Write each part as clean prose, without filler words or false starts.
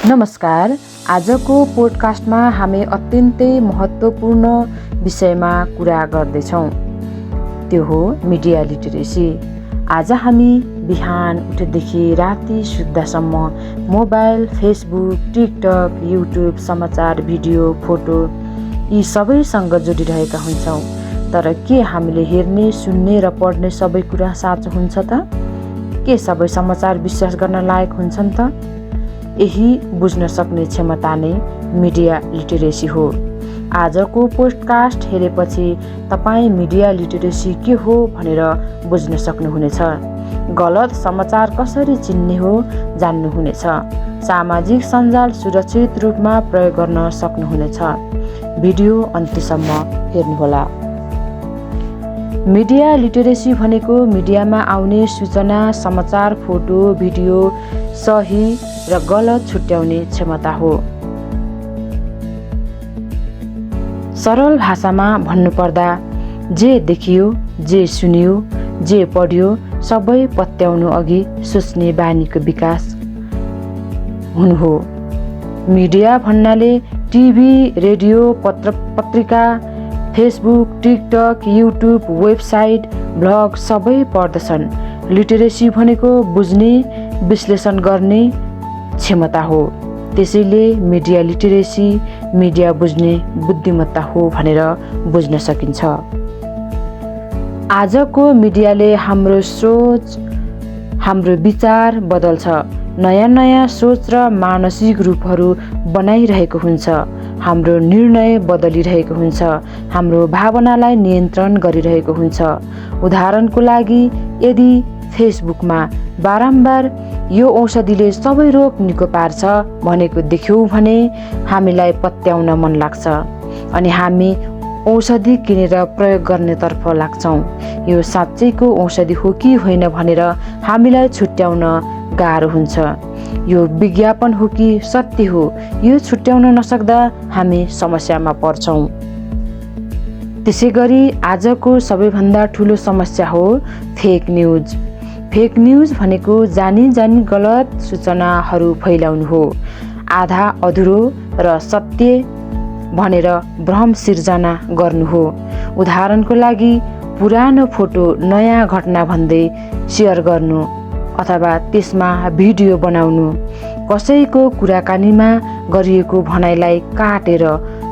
नमस्कार। आजको पोडकास्टमा हामी अत्यन्तै महत्त्वपूर्ण विषयमा कुरा गर्दैछौँ। त्यो हो मिडिया लिटरेसी। आज हामी बिहान उठेदेखि राति सुत्दासम्म मोबाइल, फेसबुक, टिकटक, युट्युब, समाचार, भिडियो, फोटो यी सबैसँग जोडिरहेका हुन्छौँ। तर के हामीले हेर्ने, सुन्ने र पढ्ने सबै कुरा साँचो हुन्छ त? के सबै समाचार विश्वास गर्न लायक हुन्छन् त? यही बुझ्न सक्ने क्षमता नै मिडिया लिटरेसी हो। आजको पोडकास्ट हेरेपछि तपाईँ मिडिया लिटरेसी के हो भनेर बुझ्न सक्नुहुनेछ। गलत समाचार कसरी चिन्ने हो जान्नुहुनेछ। सामाजिक सञ्जाल सुरक्षित रूपमा प्रयोग गर्न सक्नुहुनेछ। भिडियो अन्त्यसम्म हेर्नुहोला। मिडिया लिटरेसी भनेको मिडियामा आउने सूचना, समाचार, फोटो, भिडियो सही र गलत छुट्याउने क्षमता हो। सरल भाषामा भन्नुपर्दा जे देखियो, जे सुनियो, जे पढ्यो सबै पत्याउनु अघि सोच्ने बानीको विकास हुनु हो। मिडिया भन्नाले टिभी, रेडियो, पत्रिका, Facebook, TikTok, YouTube, website, blog सबै पर्दछन्। लिटरेसी भनेको बुझ्ने, विश्लेषण गर्ने क्षमता हो। त्यसैले मिडिया लिटरेसी मिडिया बुझ्ने बुद्धिमत्ता हो भनेर बुझ्न सकिन्छ। आजको मिडियाले हाम्रो सोच, हाम्रो विचार बदल्छ। नयाँ नयाँ सोच र मानसिक रूपहरू बनाइरहेको हुन्छ। हाम्रो निर्णय बदलिरहेको हुन्छ। हाम्रो भावनालाई नियन्त्रण गरिरहेको हुन्छ। उदाहरणको लागि यदि फेसबुकमा बारम्बार यो औषधिले सबै रोग निको पार्छ भनेको देख्यौँ भने हामीलाई पत्याउन मन लाग्छ अनि हामी औषधि किनेर प्रयोग गर्नेतर्फ लाग्छौँ। यो साँच्चैको औषधि हो कि होइन भनेर हामीलाई छुट्याउन गाह्रो हुन्छ। यो विज्ञापन हो कि सत्य हो यो छुट्याउन नसक्दा हामी समस्यामा पर्छौँ। त्यसैगरी आजको सबैभन्दा ठुलो समस्या हो फेक न्युज। फेक न्युज भनेको जानी जानी गलत सूचनाहरू फैलाउनु हो। आधा अधुरो र सत्य भनेर भ्रम सिर्जना गर्नु हो। उदाहरणको लागि पुरानो फोटो नयाँ घटना भन्दै सेयर गर्नु अथवा त्यसमा भिडियो बनाउनु। कसैको कुराकानीमा गरिएको भनाइलाई काटेर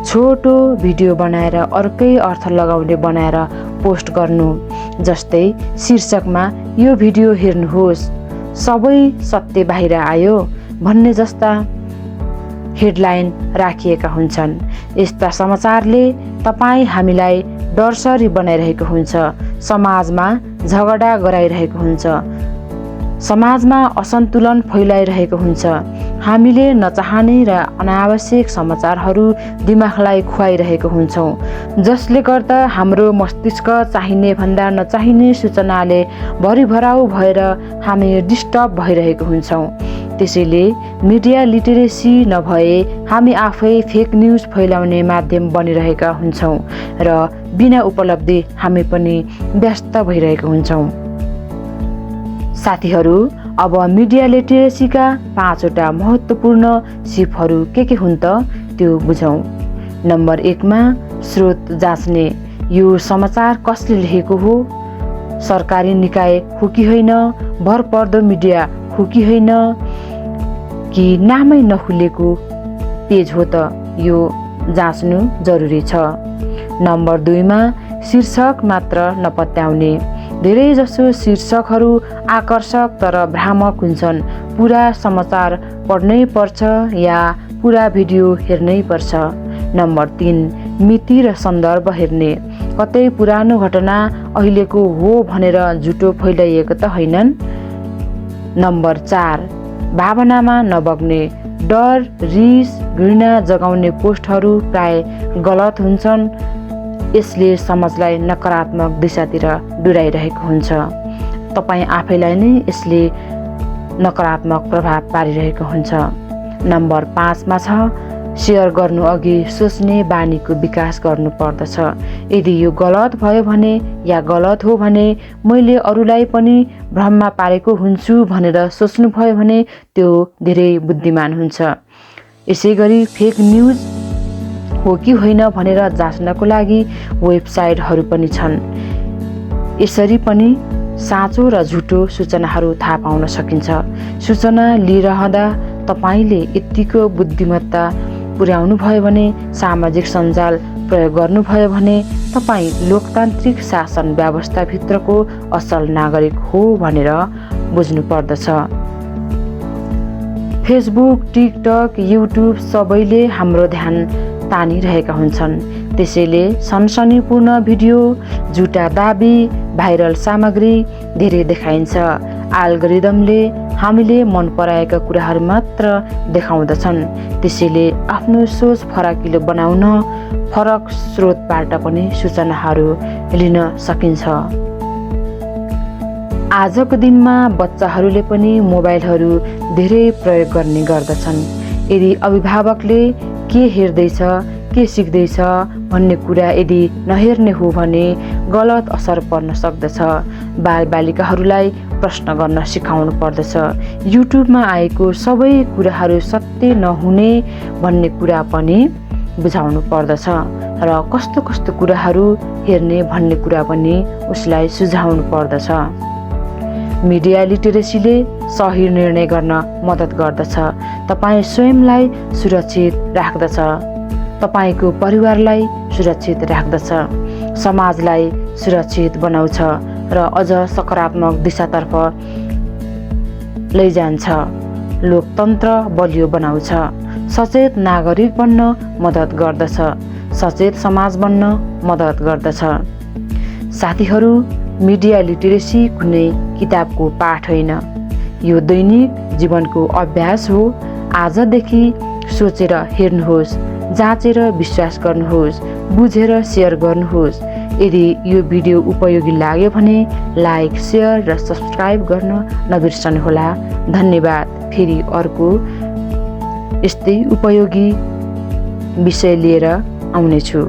छोटो भिडियो बनाएर अर्कै अर्थ लगाउने बनाएर पोस्ट गर्नु। जस्तै शीर्षकमा यो भिडियो हेर्नुहोस्, सबै सत्य बाहिर आयो भन्ने जस्ता हेडलाइन राखिएका हुन्छन्। यस्ता समाचारले तपाईँ हामीलाई डरसरी बनाइरहेको हुन्छ। समाजमा झगडा गराइरहेको हुन्छ। समाजमा असन्तुलन फैलाइरहेको हुन्छ। हामीले नचाहने र अनावश्यक समाचारहरू दिमागलाई खुवाइरहेको हुन्छौँ जसले गर्दा हाम्रो मस्तिष्क चाहिने भन्दा नचाहिने सूचनाले भरिभराउ भएर हामी डिस्टर्ब भइरहेको हुन्छौँ। त्यसैले मिडिया लिटरेसी नभए हामी आफै फेक न्युज फैलाउने माध्यम बनिरहेका हुन्छौँ र बिना उपलब्धि हामी पनि व्यस्त भइरहेको हुन्छौँ। साथीहरू, अब मिडिया लिटरेसीका 5वटा महत्त्वपूर्ण सिपहरू के हुन् त त्यो बुझौँ। नम्बर 1 मा स्रोत जाँच्ने। यो समाचार कसले लेखेको हो, सरकारी निकाय हो कि होइन, भरपर्दो मिडिया हो कि होइन, कि नामै नखुलेको पेज हो त, यो जाँच्नु जरुरी छ। नम्बर 2 मा शीर्षक मात्र नपत्याउने। धेरैजसो शीर्षकहरू आकर्षक तर भ्रामक हुन्छन्। पुरा समाचार पढ्नै पर्छ या पुरा भिडियो हेर्नै पर्छ। नम्बर 3 मिति र सन्दर्भ हेर्ने। कतै पुरानो घटना अहिलेको हो भनेर झुटो फैलाइएको त होइनन्। नम्बर 4 भावनामा नबग्ने। डर, रिस, घृणा जगाउने पोस्टहरू प्राय गलत हुन्छन्। यसले समाजलाई नकारात्मक दिशातिर डुराइरहेको हुन्छ। तपाईँ आफैलाई नै यसले नकारात्मक प्रभाव पारिरहेको हुन्छ। नम्बर 5 मा छ सेयर गर्नु अघि सोच्ने बानीको विकास गर्नुपर्दछ। यदि यो गलत भयो भने या गलत हो भने मैले अरूलाई पनि भ्रममा पारेको हुन्छु भनेर सोच्नुभयो भने त्यो धेरै बुद्धिमान हुन्छ। यसैगरी फेक न्युज हो कि होइन भनेर जाँच्नको लागि वेबसाइटहरू पनि छन्। यसरी पनि साँचो र झुटो सूचनाहरू थाहा पाउन सकिन्छ। सूचना लिइरहँदा तपाईँले यत्तिको बुद्धिमत्ता पुर्याउनु भयो भने, सामाजिक सञ्जाल प्रयोग गर्नुभयो भने तपाईँ लोकतान्त्रिक शासन व्यवस्थाभित्रको असल नागरिक हो भनेर बुझ्नुपर्दछ। फेसबुक, टिकटक, युट्युब सबैले हाम्रो ध्यान तानिरहेका हुन्छन्। त्यसैले सनसनीपूर्ण भिडियो, झुटा दाबी, भाइरल सामग्री धेरै देखाइन्छ। एल्गोरिदमले हामीले मन पराएका कुराहरू मात्र देखाउँदछन्। त्यसैले आफ्नो सोच फराकिलो बनाउन फरक स्रोतबाट पनि सूचनाहरू लिन सकिन्छ। आजको दिनमा बच्चाहरूले पनि मोबाइलहरू धेरै प्रयोग गर्ने गर्दछन्। यदि अभिभावकले के हेर्दैछ, के सिक्दैछ भन्ने कुरा यदि नहेर्ने हो भने गलत असर पर्न सक्दछ। बालबालिकाहरूलाई प्रश्न गर्न सिकाउनु पर्दछ। युट्युबमा आएको सबै कुराहरू सत्य नहुने भन्ने कुरा पनि बुझाउनु पर्दछ र कस्तो कस्तो कुराहरू हेर्ने भन्ने कुरा पनि उसलाई सुझाउनु पर्दछ। मिडिया लिटरेसीले सही निर्णय गर्न मद्दत गर्दछ। तपाईँ स्वयंलाई सुरक्षित राख्दछ, तपाईँको परिवारलाई सुरक्षित राख्दछ, समाजलाई सुरक्षित बनाउँछ र अझ सकारात्मक दिशातर्फ लैजान्छ। लोकतन्त्र बलियो बनाउँछ, सचेत नागरिक बन्न मद्दत गर्दछ, सचेत समाज बन्न मद्दत गर्दछ। साथीहरू, मिडिया लिटरेसी कुनै किताबको पाठ होइन, यो दैनिक जीवनको अभ्यास हो। आजदेखि सोचेर हेर्नुहोस्, जाँचेर विश्वास गर्नुहोस्, बुझेर सेयर गर्नुहोस्। यदि यो भिडियो उपयोगी लाग्यो भने लाइक, सेयर र सब्सक्राइब गर्न नबिर्सनुहोला। धन्यवाद। फेरि अर्को यस्तै उपयोगी विषय लिएर आउनेछु।